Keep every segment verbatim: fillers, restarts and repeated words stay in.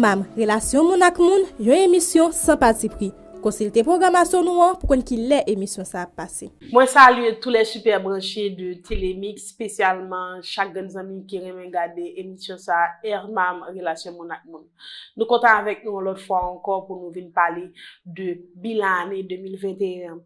Pam, relasyon moun ak moun, yon emisyon san patipri. Konsilte pwogramasyon nou an pou konn ki lè emisyon sa ap pase. Mwen salye tous les super branchés de Télémix, espesyalman chak grenn zanmi ki renmen gade emisyon sa, Èrmam, relasyon moun ak moun. Nou kontan avèk nou yon lòt fwa ankò pou nou vin pale de bilan ane de mil venteyen an.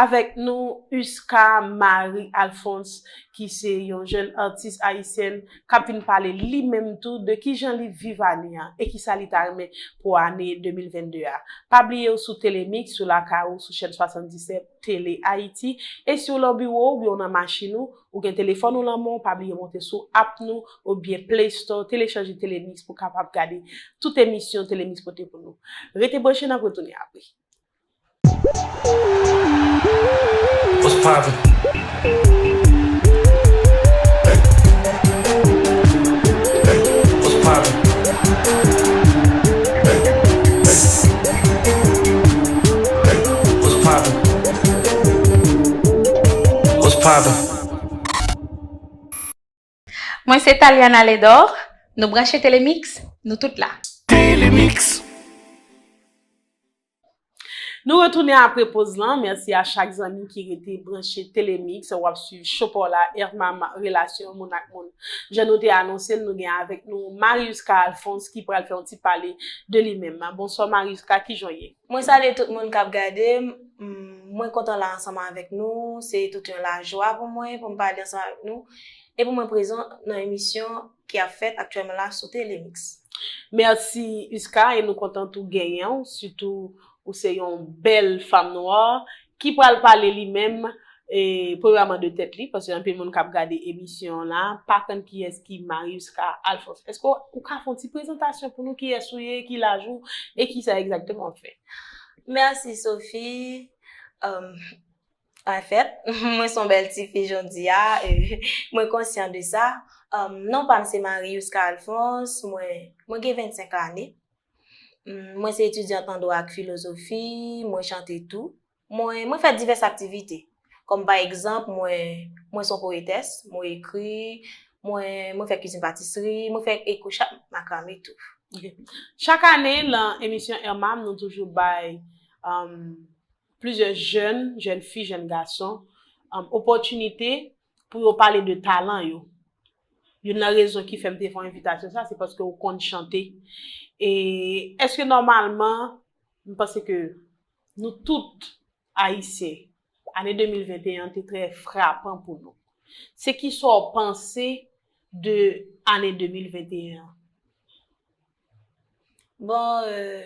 Avèk nou, Usca Marie Alphonse, ki se yon jèn atis ayisyèn k ap vin pale li menm tou de kijan li viv ane an e kisa li ta renmen pou ane de mil vennde a. Pa bliye w sou Telemix, sou lakay ou, sou chèn swasanndisèt Tele Ayiti. E si w lan biwo w oubyen w nan machin ou, ou gen telefòn ou lan men w, pa bliye monte sou app nou oubyen Play Store, telechaje Telemix pou w kapab gade tout emisyon Telemix pote pou nou. Rete branche, n ap retounen apre. What's poppin'? What's poppin'? What's poppin'? What's poppin'? Mwen se Taliana Ledor, nou branche Telemix, nou tout la. Telemix. Nou retounen apre poz lan. Mèsi a chak zanmi ki rete branche Telemix. W ap swiv cho pa w la, Èrmam, relasyon moun ak moun. Jan nou te anonse l, nou gen avèk nou Mariusca Alphonse ki pral fè yon ti pale de li menm. Bonswa Mariusca, kijan w ye? Mwen salye tout moun k ap gade m. M, mwen kontan la ansanm avèk nou. Se tout yon lajwa pou mwen pou m pale ansanm avèk nou e pou mwen prezan nan emisyon ki ap fèt aktyèlman la sou Telemix. Mèsi Usca, e nou kontan tou genyen w, sitou ou se yon bèl fanm nwa ki pral pale li menm, e, premyèman de tèt li, paske anpil moun k ap gade emisyon an la pa konn kiyès ki Mariusca Alphonse. Èske w, ou ka fè yon ti prezantasyon pou nou, kiyès ou ye, ki laj ou e kisa egzakteman w ap fè? Mèsi Sophie. Um, Anfèt, mwen se yon bèl tifi jodi a, e, mwen konsyan de sa. Um, non pa m se Mariusca Alphonse, mwen, mwen gen vennsenk ane. Mm, mwen se etidyant an dwa ak filozofi, mwen chante tou. Mwen, mwen fè divès aktivite. Kòm pa egzanp, mwen, mwen se yon powetès, mwen ekri, mwen, mwen fè kizin patisri, mwen fè ekwoch ak makrame tou. Ok. Chak ane, lan emisyon Èrmam, nou toujou bay, um, plizyè jèn, jèn fi, jèn gason, um, opòtinite pou yo pale de talan yo. Youn nan rezon ki fè m te fè yon envitasyon sa, se paske ou konn chante. E èske nòmalman, m panse ke nou tout Ayisyen, ane de mil venteyen an te trè frapan pou nou. Se kisa w panse de ane de mil venteyen an? Bon, euh,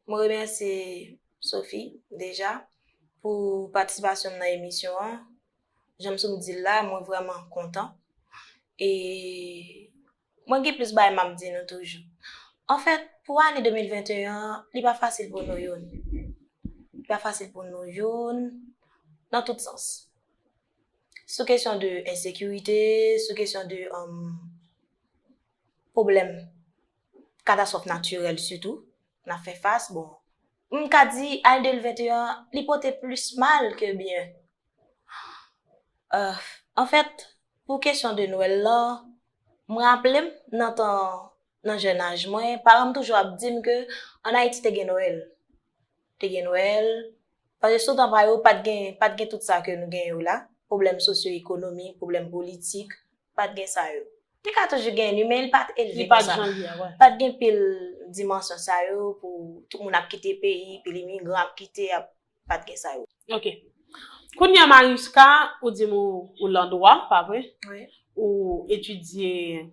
mwen remèsye Sophie deja pou patisipasyon m nan emisyon an. Jan m sot di l la, mwen vrèman kontan. E mwen gen plis bagay m ap di nou toujou. Anfèt, pou ane de mil venteyen an, li pa fasil pou nou youn. Li pa fasil pou nou youn, nan tout sans. Sou kesyon de ensekirite, sou kesyon de, um, pwoblèm katastwòf natirèl sitou, n ap fè fas, bon, m ka di ane de mil venteyen an, li pote plis mal ke byen. Euh, anfèt, pou kesyon de Nwèl lan, mwen raple m nan tan, nan jèn aj mwen, paran m toujou ap di m ke ann Ayiti te gen Nwèl. Te gen Nwèl, paske sou tan pa yo, pa t gen, pa t gen tout sa ke nou gen yo la. Pwoblèm sosyo-ekonomik, pwoblèm politik, pa t gen sa yo. Te ka toujou gen li, men li pa t elve konsa. Li pa t jan li a, wè. Pa t gen pil dimansyon sa yo pou tout moun ap kite peyi, pil imigran ap kite, ap, pa t gen sa yo. Ok. Kounye a, Mariusca, ou di m ou, ou lan dwa, pa vre? Wi. Ou etidye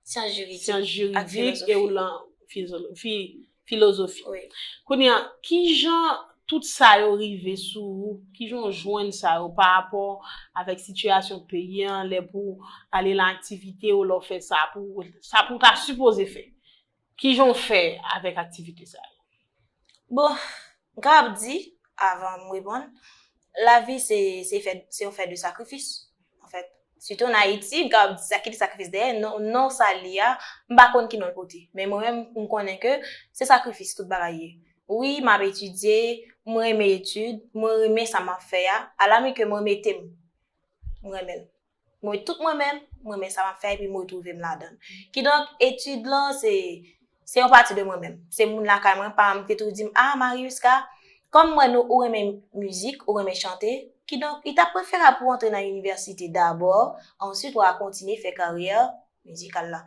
syans jiridik, syans jiridik e ou lan fizo-, fi-, filozofi. Wi. Kounye a, kijan tout sa yo rive sou ou? Kijan w jwenn sa yo pa rapò avèk sitiyasyon peyi an, lè pou w ale lan aktivite ou lè w fè sa pou, sa pou w ta sipoze fè? Kijan w fè avèk aktivite sa yo? Bon, m kapab di, avan m reponn, lavi se, se fè, se yon fè de sakrifis, anfèt. Sitou ann Ayiti, m kapab di sa, kite sakrifis dèyè, non, non sa l ye a, m pa konn ki non l pote. Men mwen menm, m konnen ke se sakrifis tout bagay ye. Wi, m ap etidye, m renmen etid, mwen renmen sa m ap fè a, alamike mwen mete m, m renmen l. Mwen, tout mwen menm, mwen renmen sa m ap fè epi m retwouve m ladan l. Kidonk, etid lan, se, Se yon pati de mwen menm. Se moun lakay mwen, paran m te toujou di m, "Ah, Mariuska, kòm m wè nou, ou renmen mizik, ou renmen chante, kidonk, li t ap preferab pou w antre nan inivèsite dabò, answit w a kontinye fè karyè mizikal la."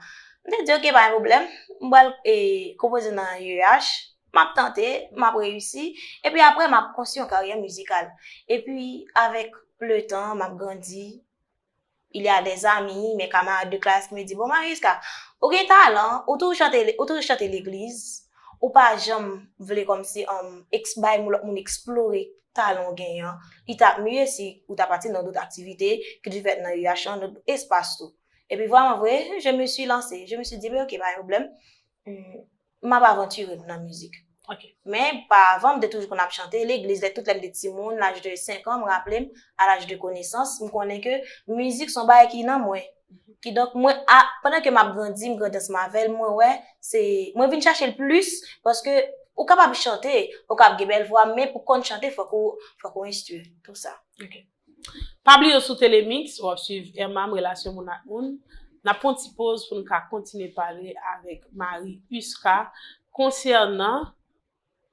M te di, "Oke, pa gen pwoblèm, m pral, e, konpoze nan U E H, m ap tante, m ap reyisi, epi apre m ap konstwi yon karyè mizikal." Epi, avèk le tan, m ap grandi, il y a des amis, mes camarades de classe ki me di, "Bon, Mariuska, ou gen talan, ou toujou chante, ou toujou chante legliz, ou pa janm vle kòmsi, um, eks-, bay moun, lòt moun eksplore talan w genyen an. Li t ap miye si ou ta pati nan dòt aktivite ki te fèt nan U H lan, dòt espas tou." Epi vrèman vre, je me suis lancée. Je me suis dit, "Ben, oke, pa gen pwoblèm. Hmm, m ap avantire m nan mizik." Ok. Men, pa avan, m te toujou konn ap chante legliz, lè tout lè m te timoun, laj de senk an, m raple m, à l'âge de connaissance, m konnen ke mizik se yon bagay ki nan mwen. Kidonk, mwen, a, pandan ke m ap grandi, m grandi ansanm avè l, mwen wè, se, mwen vin chache l plis, paske ou kapab chante, ou kapab gen bèl vwa, men pou konn chante, fòk ou, fòk ou enstwi, tou sa. Ok. Pa bliye sou Telemix, w ap swiv Ermam, relasyon moun ak moun. N ap pran ti poz pou n ka kontinye pale avèk Marie Usca konsènan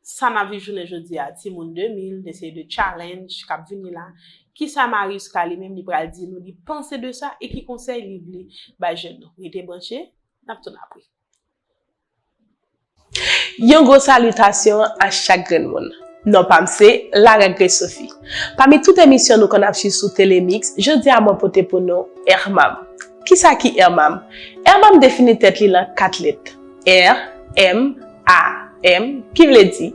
sa n ap viv jounen jodi a, timoun de mil, de seri de challenge k ap vini la. Kisa Marie Usca li menm li pral di nou, li panse de sa e ki konsèy li vle bay jèn nou. Rete branche, n ap tounen apre. Yon gwo salitasyon a chak grenn moun. Non pa m se Larèk Grace Sophie. Pami tout emisyon nou konn ap swiv sou Telemix, jodi a mwen pote pou nou Ermam. Kisa ki Ermam? Ermam defini tèt li lan kat lèt. R, M, A, M, ki vle di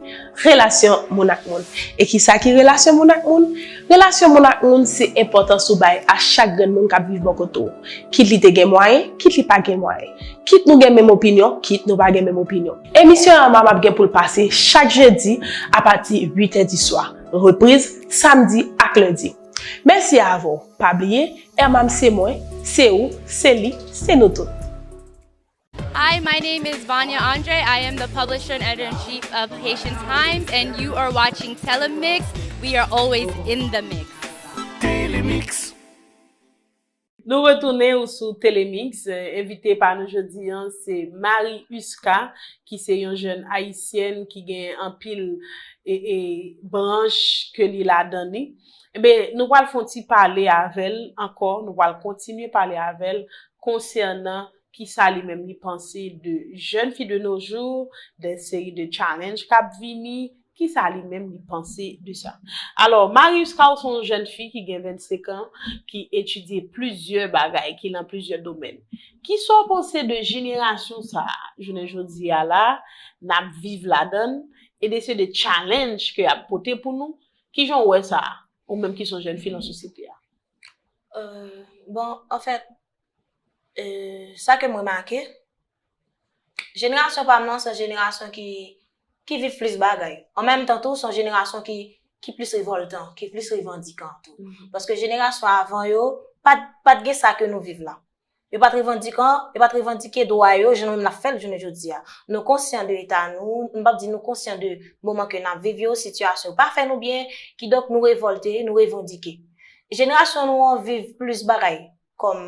relasyon moun ak moun. E kisa ki relasyon moun ak moun? Relasyon moun ak moun se enpòtans ou bay a chak grenn moun k ap viv bò kote w. Kit li te gen mwayen, kit li pa gen mwayen. Kit nou gen menm opinyon, kit nou pa gen menm opinyon. Emisyon Ermam ap gen pou l pase chak jedi apati uit è di swa. Repriz samdi ak lendi. Mèsi avè w. Pa bliye, Ermam se mwen, se ou, se li, se nou tout. Hi, my name is Vanya Andre. I am the publisher and editor in chief of Haitian Times, and you are watching Telemix. We are always in the mix. Telemix. Nou retounen ou sou Telemix. Eh, envite pa nou jodi an se Marie Usca, ki se yon jèn ayisyèn ki gen anpil e, e, branch ke li ladan li. Enben, nou pral fè yon ti pale avè l ankò, nou pral kontinye pale avè l konsènan kisa li menm li panse de jèn fi de nos jours, de seri de challenge k ap vini, kisa li menm li panse de sa. Alò, Marie Usca se yon jèn fi ki gen vennsenk an, ki etidye plizyè bagay, ki lan plizyè domèn. Kisa w panse de jenerasyon sa a, jounen jodi a la, n ap viv ladan l, e de seri de challenge ke y ap pote pou nou, kijan w wè sa, ou menm ki se yon jèn fi lan sosyete a? Euh, bon, anfèt, euh, sa ke m remake, jenerasyon pa m nan se yon jenerasyon ki, ki viv plis bagay. An menm tan tou, se yon jenerasyon ki, ki plis revòltan, ki plis revandikan tou. Paske jenerasyon avan yo, pa t, pa t gen sa ke nou viv la. Yo pa t revandikan, yo pa t revandike dwa yo, jan nou menm n ap fè l jounen jodi a. Nou konsyan de eta nou, m p ap di nou konsyan de moman ke n ap viv yo, sitiyasyon yo pa fè nou byen, kidonk nou revòlte, nou revandike. Jenerasyon nou an viv plis bagay, kòm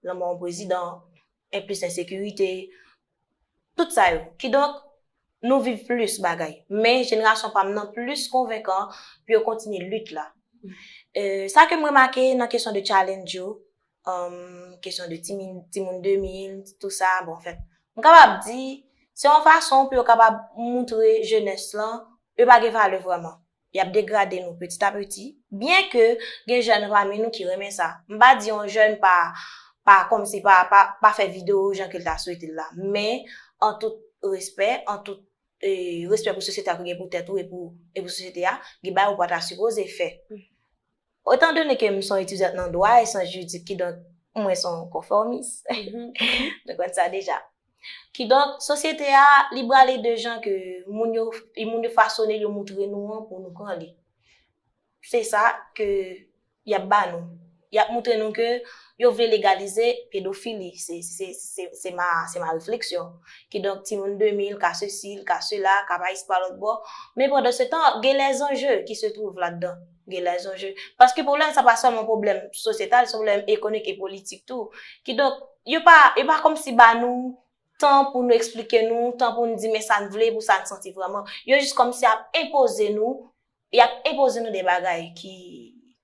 lanmò yon prezidan, en plis ensekirite, tout sa yo. Kidonk, nou viv plis bagay. Men jenerasyon pa m nan plis konvenkan pou yo kontinye lit la. Euh, sa ke m remake nan kesyon de challenge yo, um, kesyon de timoun, timoun de mil, tou sa, bon, anfèt, m kapab di, se yon fason pou yo kapab moutre jenès lan, yo pa gen valè vrèman. Y ap degrade nou peti a peti. Byen ke gen jèn pami nou ki renmen sa. M pa di yon jèn pa, pa kòmsi pa, pa, pa fè videyo jan ke l ta swete l la. Men, an tout respè, an tout, e, respè pou sosyete a ke w gen pou tèt ou e pou, e pou sosyete a, gen bagay ou pa ta sipoze fè. Etandone ke m se yon etidyant nan dwa e syans jiridik, kidonk mwen se yon konfòmis. Nou konn sa deja. Kidonk, sosyete a, li brale de jan ke moun yo, moun yo fasone l, yo moutre nou an pou nou pran li. Se sa ke y ap ba nou. Y ap moutre nou ke yo vle legalize pedofili. Se, se, se, se ma, se ma réflexion. Kidonk, timoun de mil, ka sesi, ka sela, ka pa isi pa lòt bò. Men pandan se tan, gen les enjeux qui se trouvent ladan. Gen les enjeux. Paske pwoblèm sa pa sèlman pwoblèm sosyetal, se pwoblèm ekonomik e politik tou. Kidonk, yo pa, yo pa kòmsi ba nou tan pou nou eksplike nou, tan pou nou di men sa n vle, pou sa n santi vrèman. Yo jis kòmsi ap enpoze nou, y ap enpoze nou de bagay ki,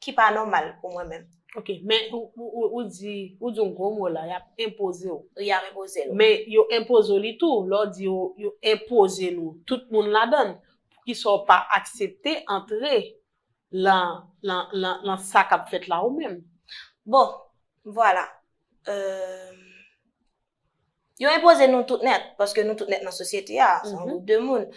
ki pa nòmal pou mwen menm. Ok, men ou, ou, ou, ou di, ou di yon gwo mo la, y ap enpoze w. Y ap enpoze nou. Men yo enpoze w li tou, lè w di yo, yo enpoze nou, tout moun ladan l, poukisa w pa aksepte antre lan, lan, lan, lan sa k ap fèt la ou menm? Bon, vwala. Euh, yo enpoze nou tout nèt, paske nou tout nèt nan sosyete a, se yon gwoup de moun.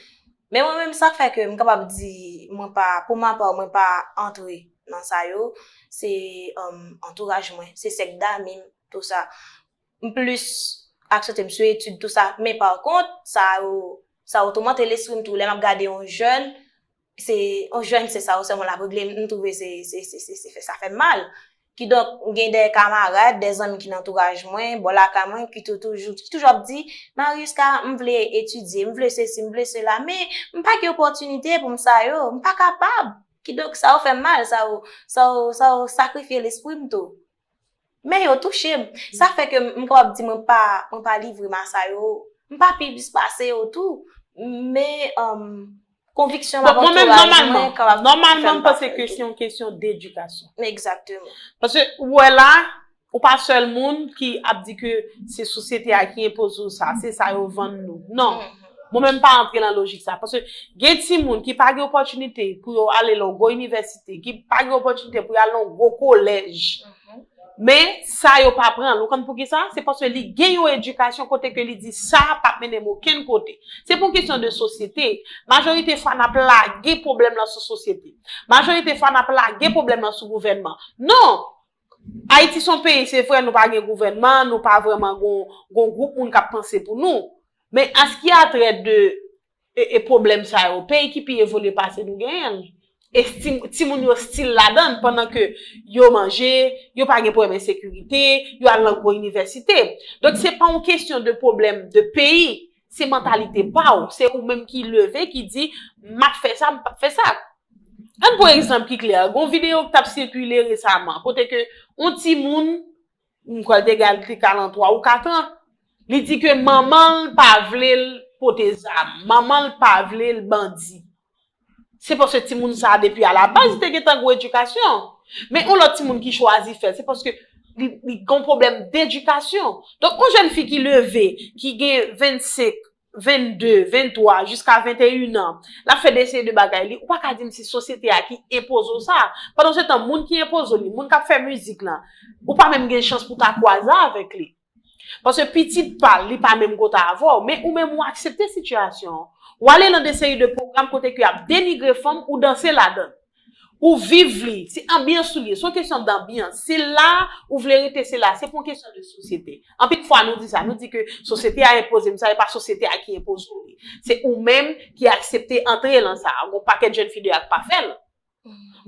Men mwen menm, sa k fè ke m kapab di, mwen pa, pou ma pa, mwen pa antre nan sa yo, se um, antouraj mwen, se sèk dami m, tou sa. M plis aksantre m sou etid, tou sa. Men pa kont, sa yo, sa yo toumante lespri m tou. Lè m ap gade yon jèn, se yon jèn, se sa yo sèlman l ap regle, m twouve se, se, se, se, se fè, sa fè m mal. Kidonk, m gen de kamarad, de zanmi ki nan antouraj mwen, bò lakay mwen, ki tou, toujou, ki toujou ap di, Mariska, m vle etidye, m vle sesi, m vle sela, men m pa gen opòtinite pou m sa yo, m pa kapab. Kidonk, sa yo fè m mal, sa yo, sa yo, sa yo sakrifye lespri m tou. Men yo touche m. Sa fè ke m kapab di mwen pa, mwen pa livre m a sa yo, m pa pi plis pase yo tou. Men, um, konviksyon m ap Mwen menm, antouraj nòmalman, mwen kapab nòmalman, fè m m pa panse fè l tou. Kesyon, kesyon de edikasyon. Egzakteman. Paske ou wè la, ou pa sèl moun ki ap di ke se sosyete a ki enpoze w sa, se sa yo vann nou. Non. Mwen menm pa antre nan lojik sa. Paske gen timoun ki pa gen opòtinite pou yo ale lan gwo inivèsite, ki pa gen opòtinite pou yo al lan gwo kolèj. Men sa yo pa pran l. Ou konn poukisa? Se paske li gen yon edikasyon kote ke li di sa p ap mennen m okenn kote. Se pou yon kesyon de sosyete. Majorite fwa n ap lage pwoblèm lan sou sosyete. Majorite fwa n ap lage pwoblèm lan sou gouvènman. Non! Ayiti se yon peyi, se vre, nou pa gen gouvènman, nou pa vrèman gon, gon gwoup moun k ap panse pou nou. Men aski a trè de e, e pwoblèm sa yo, peyi ki pi evolye pase nou genyen l. E sti- timoun yo still ladan l pandan ke yo manje, yo pa gen pwoblèm ensekirite, yo al nan gwo inivèsite. Donk se pa yon kesyon de pwoblèm de peyi, se mantalite pa w, se ou menm ki leve, ki di, m ap fè sa, m p ap fè sa. Ann pran egzanp ki klè, gon videyo ki t ap sikile resaman, kote ke yon timoun, m kwè l te gal te ka lan twa ou kat an, li di ke manman l pa vle l pote zam, manman l pa vle l bandi. Se paske timoun sa a depi alabaz li te gentan gwo edikasyon. Men yon lòt timoun ki chwazi fè l, se paske li, li gen yon pwoblèm dedikasyon. Donk yon jèn fi ki leve, ki gen vennsenk, vennde, venntwa, jiska venteyen an, l ap fè de seri de bagay li, ou pa ka di m se sosyete a ki enpoze w sa. Pandansetan, moun ki enpoze w li, moun k ap fè mizik lan, ou pa menm gen chans pou ta kwaze avèk li. Paske pitit pa l, li pa menm kote avè w, men ou menm ou aksepte sitiyasyon an. Ou ale nan de seri de pwogram kote ke y ap denigre fanm, ou danse ladan l. Ou viv li, se anbyans ou li ye, se yon kesyon danbyans. Se la ou vle rete, se la, se pa yon kesyon de sosyete. Anpil fwa nou di sa, nou di ke sosyete a enpoze m sa, e pa sosyete a ki enpoze w li. Se ou menm ki aksepte antre lan sa. Gon pakèt jèn fi deyò k pa fè l.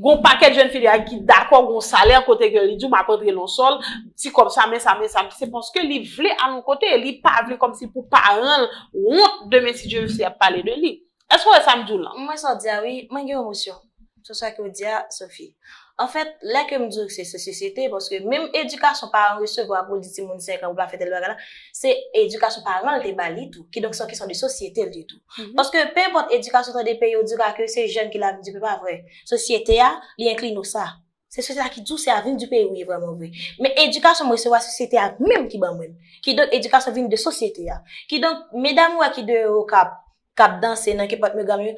Gon pakèt jèn fi deyò ki dakò gon salè kote ke li di w m ap antre lan sòl, ti kòb sa, men sa, men sa. Se paske li vle al yon kote, li pa vle kòmsi pou paran l wont demen si Dye vle y ap pale de li. Èske w wè sa m di w lan? Mwen sa w di a wi, mwen gen emosyon sou sa ke w di a, Sophie. Anfèt, lè ke m di w se, se sosyete, paske menm edikasyon paran resevwa pou l di timoun senk an pou l pa fè tèl bagay la, se edikasyon paran l te ba li tou. Kidonk se yon kesyon de sosyete l te tou. Paske pe enpòt edikasyon tande peyi w di w ka ke se jèn ki lavenir du peyi, pa vre. Sosyete a, li enkline w sa. Se sosyete a ki di w se avenir du peyi w ye vrèman vre. Men edikasyon m resevwa sosyete a menm ki ban mwen l. Kidonk edikasyon vin de sosyete a. Kidonk medam ou wè ki deyò k ap, k ap danse nan kenpòt pwogram yo,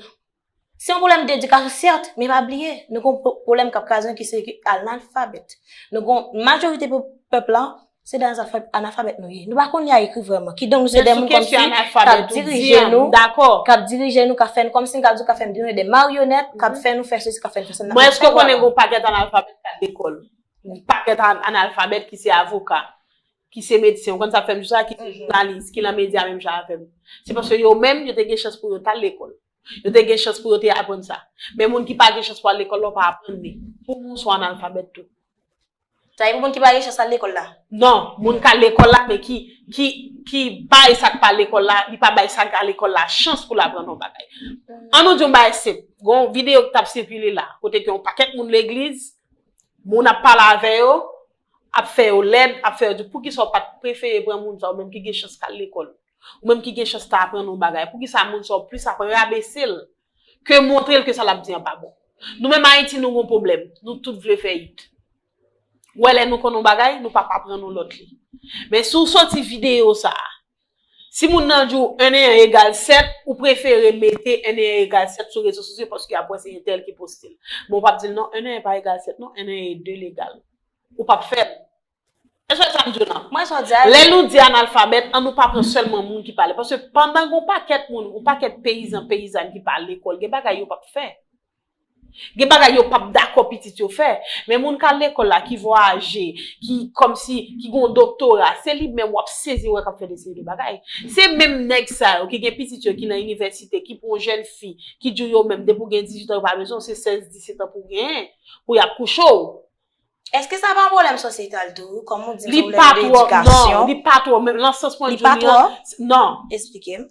se yon pwoblèm dedikasyon sèt, men pa bliye, nou gon pwoblèm k ap kraze nou ki se ki analfabèt. Nou gon majorite pèp la, se de analfabèt nou ye. Nou pa konn li a ekri vrèman. Kidonk nou se de moun kòmsi k ap dirije nou, k ap dirije nou, k ap fè nou kòmsi, k ap di, k ap fè nou vin de maryonèt, k ap fè nou fè sesi, k ap fè nou fè sa. Mwen, èske w konnen gon pakèt analfabèt k al lekòl? Gon pakèt analfabèt ki se avoka, ki se medsen, ou konn sa k fè m di sa, ki se jounalis, ki lan medya menm jan avè m. Se paske yo menm, yo te gen chans pou yo t al lekòl. Yo te gen chans pou yo te aprann sa. Men moun ki pa gen chans pou al lekòl la, w pa aprann li. Pou mwen, w se yon analfabèt tou. Sa e pou moun ki pa gen chans al lekòl la? Non, moun k al lekòl la, men ki, ki, ki bay sa k pa lekòl la, li pa bay sa k al lekòl la chans pou l aprann yon bagay. An nou di yon bagay senp. Gon videyo ki t ap sikile la, kote ke yon pakèt moun legliz, moun ap pale avè yo, ap fè yo lèd, ap fè yo di, poukisa w pa t prefere pran moun sa yo menm ki gen chans k al lekòl? Ou menm ki gen chans ta aprann yon bagay, poukisa moun sa w plis ap rabese l ke montre l ke sa l ap di an pa bon? Nou menm Ayiti, nou gon pwoblèm. Nou tout vle fè it. Ou wè, lè nou konn yon bagay, nou p ap aprann yon lòt li. Men si w soti videyo sa a, si moun nan di w en et un egal sept, ou prefere mete en et un egal sept sou rezo sosyo paske y ap wè se entèl ki poste l. Men w p ap di l non, en et un pa egal sept non, en et un e de l egal. Ou p ap fè l. Èske w wè sa m di w lan? Mwen sa w di a. Lè nou di analfabèt, an nou pa pran sèlman moun ki pale. Paske pandan gon pakèt moun, gon pakèt peyizan, peyizàn ki pa lekòl, gen bagay yo p ap fè. Gen bagay yo p ap dakò pitit yo fè. Men moun k al lekòl la, ki vwayaje, ki kòmsi, ki gon doktora, se li menm w ap sezi wè k ap fè de seri de bagay. Se menm nèg sa yo ki gen pitit yo ki nan inivèsite, ki pran yon jèn fi, ki di w yo menm, depi w gen dizuit an, yo pa bezwen w, se sèz, disèt an pou w genyen, pou y ap kouche w. Èske sa pa yon pwoblèm sosyetal tou, kòm ou di, yon pwoblèm de edikasyon? Li pa twò, non, li pa twò, men nan sans mwen di w li an, non. Eksplike m.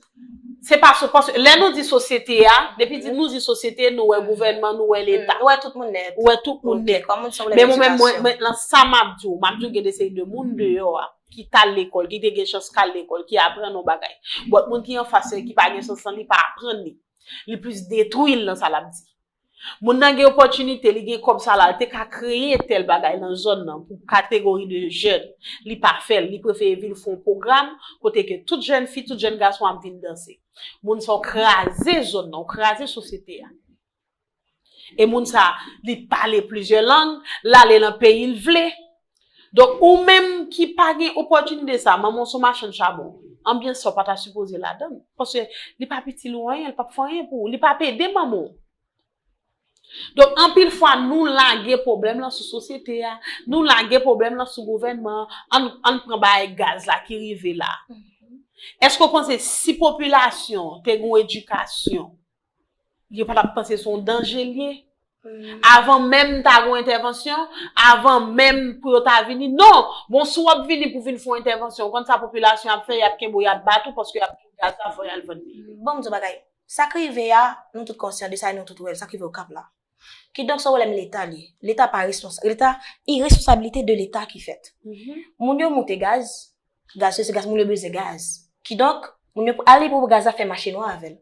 Se pa so, paske lè nou di sosyete a, depi di, nou di sosyete, nou wè gouvènman, nou wè leta. Ou wè tout moun nèt. Ou wè tout moun nèt. Kòm ou di, se yon pwoblèm edikasyon. Men mwen menm, mwen, mwen, nan sa m ap di w, m ap di w gen de seri de moun deyò a, ki t al lekòl, ki te gen chans k al lekòl, ki aprann yon bagay. But moun ki anfas yo, ki pa gen chans lan, li pa aprann li. Li plis detwi l nan sa l ap di. Moun nan gen opòtinite, li gen kòb sa la, li te ka kreye tèl bagay nan zòn nan pou kategori de jèn. Li pa fè l, li prefere vin fè yon pwogram kote ke tout jèn fi, tout jèn gason ap vin danse. Moun sa w kraze zòn nan, w kraze sosyete a. E moun sa, li pale plizyè lang, l ale nan peyi l vle. Donk, ou menm ki pa gen opòtinite sa, manman w se yon machann chabon, anbyans sa w pa ta sipoze ladan l. Paske li p ap itil ou anyen, li p ap fè anyen pou ou, li p ap ede manman w. Donk, anpil fwa, nou lage pwoblèm lan sou sosyete a, nou lage pwoblèm lan sou gouvènman an, ann, ann pran bagay gaz la ki rive la. Èske w panse si popilasyon te gen yon edikasyon, yo pa t ap panse se yon danje l ye? Avan menm ta gen yon entèvansyon, avan menm pou yo ta vini, non! Bon, si w ap vini pou vin fè yon entèvansyon, ou konn sa popilasyon ap fè, y ap kenbe w, y ap bat ou, paske y ap di w gaz la, fò y al vann li. Bon, m di w bagay. Sa k rive a, nou tout konsyan de sa e nou tout wè l, sa k rive Okap la. Kidonk, se yon pwoblèm Leta li ye. Leta pa responsab. Leta, iresponsablite de Leta ki fèt. Moun yo moute gaz, gaz yo se gaz, moun yo bezwen gaz. Kidonk, moun yo ale pou gaz la fè mache nwa avè l.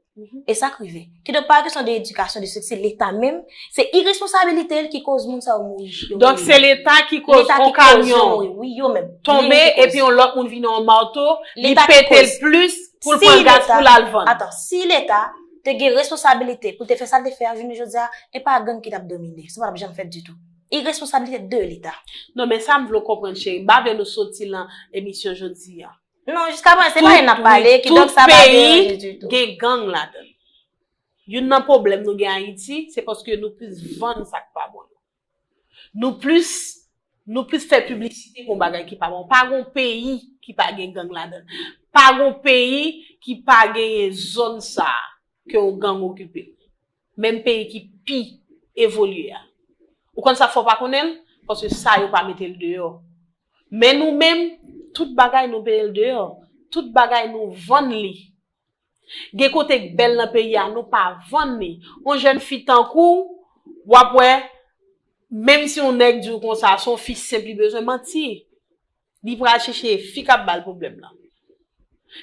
E sa k rive. Kidonk, pa kesyon de edikasyon, de se, se Leta menm, se iresponsabilite l ki koz moun sa yo mouri. Donk, se Leta ki koz yon kamyon tonbe, epi yon lòt moun vin yon mato, li pete l plis pou l pran gaz pou l al vann. Atan, si Leta te gen responsabilite pou l te fè sa l te fè a, jounen jodi a, e pa gang ki t ap domine. Sa pa t ap janm fèt ditou. Iresponsabilite de Leta. Non, men sa m vle w konprann, cheri. M pa vle nou soti lan emisyon jodi a. Non, jiska prezan, se pa yon n ap pale, kidonk sa pa deranje ditou. Tout peyi gen gang ladan l. Youn nan pwoblèm nou gen Ayiti, se paske nou plis vann sa k pa bon yo. Nou plis, nou plis fè piblisite pou yon bagay ki pa bon. Pa gon peyi ki pa gen gang ladan l. Pa gon peyi ki pa genyen zòn sa a ke yon gang okipe l. Menm peyi ki pi evolye a. Ou konn sa fè w pa konnen l? Paske sa yo pa mete l deyò. Men nou menm, tout bagay nou mete l deyò. Tout bagay nou vann li. Gen kote k bèl nan peyi a, nou pa vann li. Yon jèn fi tankou w, w ap wè, menm si yon nèg di w konsa, se yon fi senp li bezwen, manti. Li pral chèche fi k ap ba l pwoblèm nan.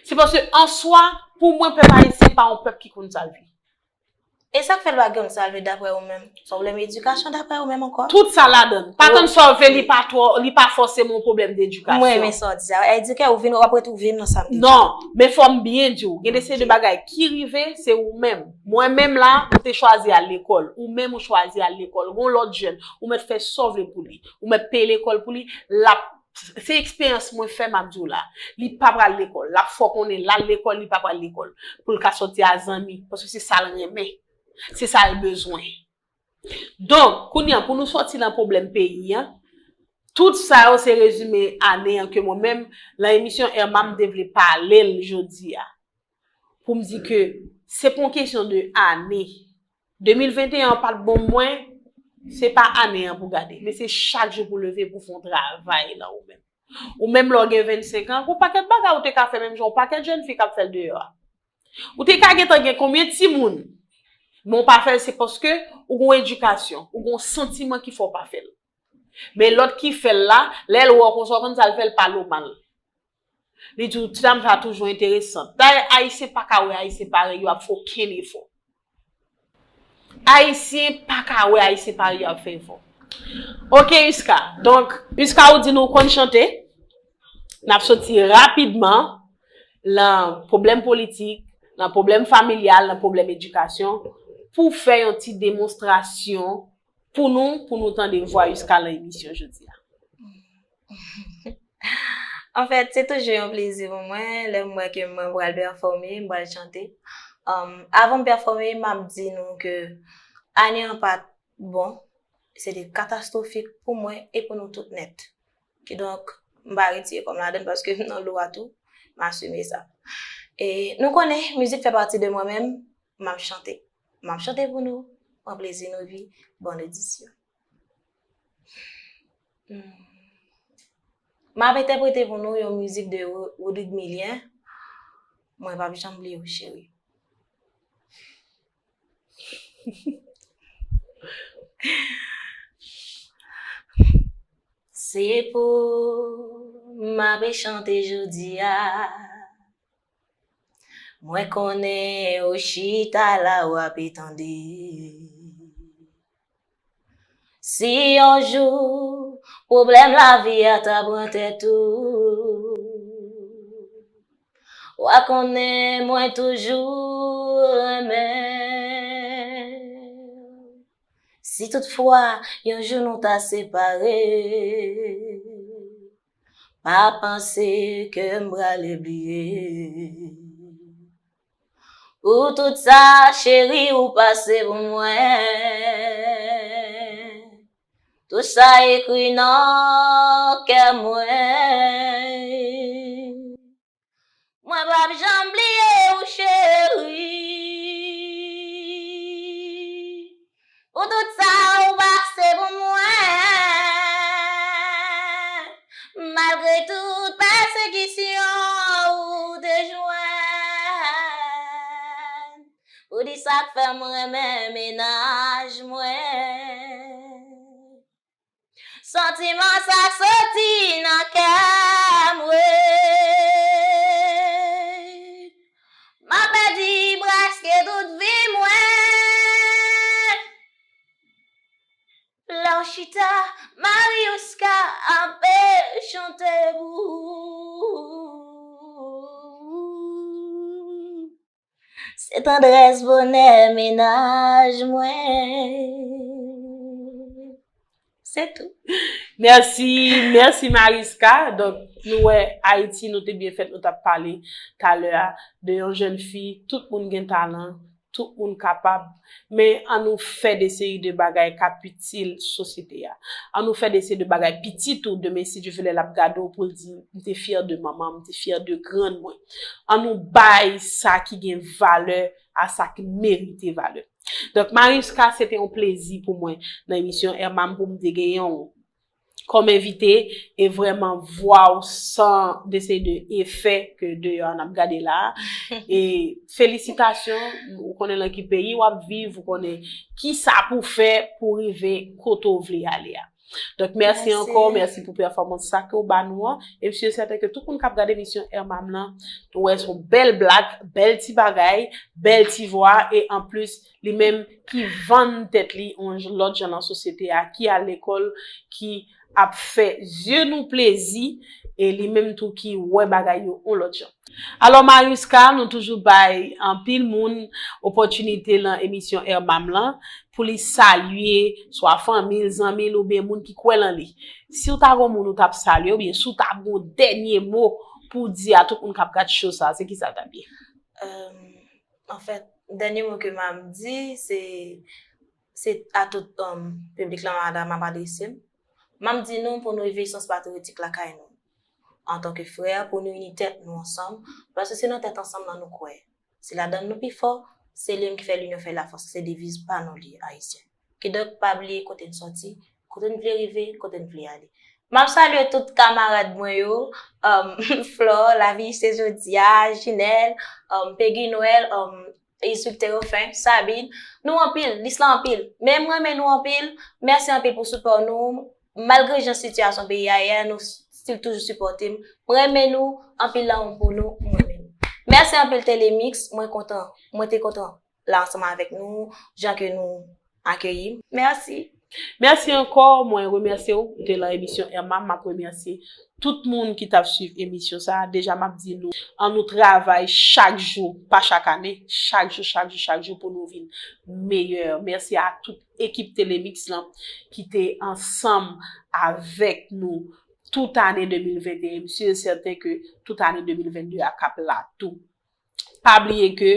Se paske, an swa, pou mwen, pèp ayisyen pa yon pèp ki konn sa l vle. E sa k fè l pa gen sa l vle daprè ou menm? Se yon pwoblèm edikasyon daprè ou menm ankò? Tout sa ladan l. Pa tann sa w vle, li pa twò, li pa fòseman yon pwoblèm dedikasyon. Mwen renmen sa w di a. Edike, ou vin, w ap retwouve m nan sa m te di. Non, men fò m byen di w. Gen de seri de bagay ki rive, se ou menm. Mwen menm la, m te chwazi al lekòl. Ou menm ou chwazi al lekòl. Gon lòt jèn, ou mèt fè sa w vle pou li. Ou mèt peye lekòl pou li. L ap Se eksperyans mwen fè, m ap di w la. Li pa pral lekòl. L ap fè w konnen l al lekòl, li pa pral lekòl. Pou l ka sòti a zanmi. Paske se sa l renmen. Se sa l bezwen. Donk, kounye a, pou nou sòti nan pwoblèm peyi a, tout sa yo se rezime ane an ke mwen menm, nan emisyon Erma, m te vle pale l jodi a. Pou m di ke se pa yon kesyon de ane. De mil venteyen an pa t bon mwen, se pa ane an pou gade, men se chak jou pou leve pou fè yon travay nan ou menm. Ou menm lè w gen vennsenk an, gon pakèt bagay ou te ka fè menm jan yon pakèt jèn fi k ap fè l deyò a. Ou te ka gentan gen konbyen timoun, men w pa fè l, se paske ou gon edikasyon, ou gon santiman ki fè w pa fè l. Men lòt ki fè l la, lè l wè w konsa, w konn sa l fè, l pale w mal. Li di w, ti dam sa toujou enteresan. Dayè, Ayisyen pa ka wè Ayisyen parèy yo ap fè okenn efò. Ayisyen pa ka wè Ayisyen parèy yo ap fè efò. Ok, Yska. Donk, Yska, ou di nou konn chante. N ap soti rapidman nan pwoblèm politik, nan pwoblèm familyal, nan pwoblèm edikasyon, pou fè yon ti demonstrasyon pou nou, pou nou tande vwa Yska nan emisyon jodi a. Anfèt, se toujou yon plezi pou mwen lè m wè ke mwen pral pèfòme, m pral chante. Um, avan m pèfòme, m ap di nou ke ane an pa t bon, se te katastwofik pou mwen e pou nou tout nèt. Kidonk, m pa retire kò m ladan l paske m nan lwa tou, m asime sa. E nou konnen, mizik fè pati de mwen menm, m ap chante. M ap chante pou nou, pran plezi nou vi, bòn odisyon. Hmm. M ap entèprete pou nou yon mizik de Ro- Rodrigue Milien, Mwen p ap janm bliye w cheri. Se pou m ape chante jodi a. Mwen konnen ou chita la w ape tande. Si yon jou pwoblèm lavi a ta pran tèt ou, w a konnen mwen toujou renmen w. Si toutfwa yon jou nou ta separe, pa panse ke m prale bliye. Ou tout sa, cheri, ou pase pou mwen. Tout sa ekri nan kè mwen. Mwen p ap janm bliye w, cheri. Pou tout sa ou pase pou mwen. Malgre tout pèsekisyon ou te jwenn. Ou di sa k fè m renmen mennaj mwen. Santiman sa soti nan kè mwen. M ap pèdi prèske tout vi mwen. Lè w chita, Mariuska ape chante pou ou. Se tandrès bonè mennaj mwen. Se tou. Mèsi, mèsi Mariska. Donk, nou wè Ayiti, nou te byen fèt, nou t ap pale talè a de yon jèn fi, tout moun gen talan, tout moun kapab, men an nou fè de seri de bagay k ap itil sosyete a. An nou fè de seri de bagay pitit ou demen, si Dye vle, l ap gade w pou l di, m te fyè de manman m, m te fyè de grann mwen. An nou bay sa ki gen valè a sa ki merite valè. Donk, Mariska, se te yon plezi pou mwen nan emisyon Èrmam pou m te genyen w kòm envite e vrèman vwa w san de seri de efè ke deyò a n ap gade la a. E felisitasyon, ou konnen nan ki peyi w ap viv, ou konnen ki sa pou fè pou rive kote w vle ale a. Donk, mèsi ankò, mèsi pou pèfòmans sa ke w ba nou an. E m si e sèten ke tout moun k ap gade emisyon Èrmam lan, nou wè se yon bèl blag, bèl ti bagay, bèl ti vwa, e anplis, li menm ki vann tèt li yon j- lòt jan nan sosyete a, ki al lekòl, ki ap fè zye nou plezi, e li menm tou ki wè bagay yo yon lòt jan. Alò, Mariska, nou toujou bay anpil moun opòtinite lan emisyon Èrmam lan pou li salye swa fanmi l, zanmi l oubyen moun ki kwè lan li. Si w ta gon moun ou t ap salye oubyen si w ta gon dènye mo pou w di a tout moun k ap gad show sa, se kisa l t ap ye? Anfèt, dènye mo ke m ap di, se se a tout um, piblik lan m ap adrese m. M ap di nou pou nou rive sans patriyotik lakay nou. Antanke frè, pou nou ini tèt nou ansanm, paske se nan tèt ansanm lan nou kwè. Se ladann nou pi fò, se li menm ki fè linyon fè lafòs, se deviz pa nou li ye, Ayisyen. Kidonk, pa bliye kote n sòti, kote n vle rive, kote n vle ale. M ap salye tout kamarad mwen yo, um, Flò, Lavi se jodi a, Jinèl, um, Pegi Nwèl, um, Instriktè Ofen, Sabine, nou anpil, lis la anpil. Men m renmen nou anpil, mèsi anpil pou sipò nou. Malgre jan sitiyasyon peyi a ye a, nou still toujou sipòte m. Mwen renmen nou, anpil lanmou pou nou, mwen renmen nou. Mèsi anpil Telemix, mwen kontan, mwen te kontan la ansanm avèk nou, jan ke nou akeyi m. Mèsi. Mèsi ankò, mwen remèsye w, ou te lan emisyon Erma, m ap remèsye tout moun ki t ap swiv emisyon sa a. Deja m ap di nou, ann nou travay chak jou, pa chak ane, chak jou, chak jou, chak jou pou nou vin meyè. Mèsi a tout ekip Telemix lan ki te ansanm avèk nou tout ane de mil venteyen. M si e sèten ke tout ane de mil vennde a k ap la tou. Pa bliye ke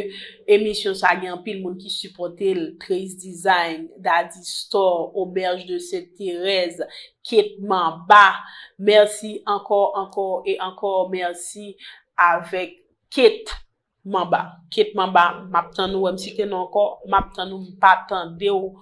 emisyon sa gen anpil moun ki sipòte l, Trace Design, Daddy Store, Auberge de Sainte Thérèse, Kate Manba. Mèsi ankò, ankò e ankò. Mèsi avèk Kate Manba. Kate Manba, m ap tann ou, wè m site non ankò, m ap tann ou, m pa tande w.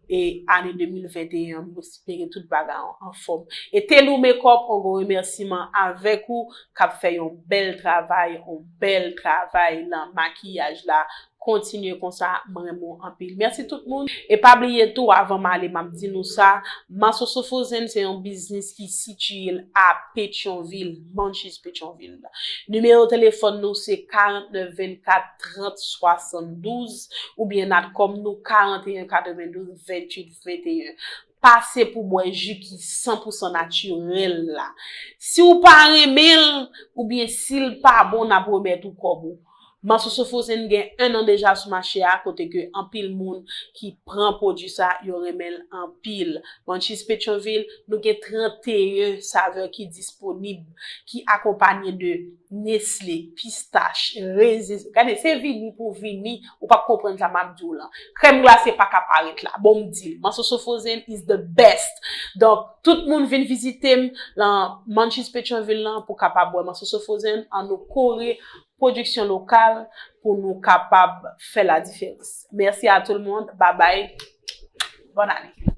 E ane de mil venteyen an, m espere tout bagay an anfòm. E Telou Makeup, on gwo remèsiman avèk ou k ap fè yon bèl travay, yon bèl travay nan makiyaj la. Kontinye konsa, mwen renmen w anpil. Mèsi tout moun. E pa bliye tou, avan m ale, m ap di nou sa, Masoso Frozen se yon biznis ki sitiye l a Petyonvil, Munchies Petyonvil. Nimewo telefòn nou se karant nèf vennkat trant swasanndouz oubyen natcom nou karant e en katrevendouz venntuit venteyen. Pase pou bwè ji ki san pou san natirèl la. Si w pa renmen l, oubyen si l pa bon, n ap remèt ou kòb ou. Masoso Frozen gen en an deja sou mache a, kote ke anpil moun ki pran pwodui sa, yo renmen l anpil. Munchies Petyonvil, nou gen tranteyen savè ki disponib, ki akonpanye de Nestlé, pistach, raisin. Gade, se vini pou vini, ou p ap konprann sa m ap di w lan. Krèm glase pa ka parèt la. Bon, m di l, Masoso Frozen is the best. Donk, tout moun vin vizite m lan Munchies Petyonvil lan pou kapab wè Masoso Frozen. Ann nou kore pwodiksyon lokal pou nou kapab fè la diferans. Mèsi a tout le monde. Bye bye. Bòn ane.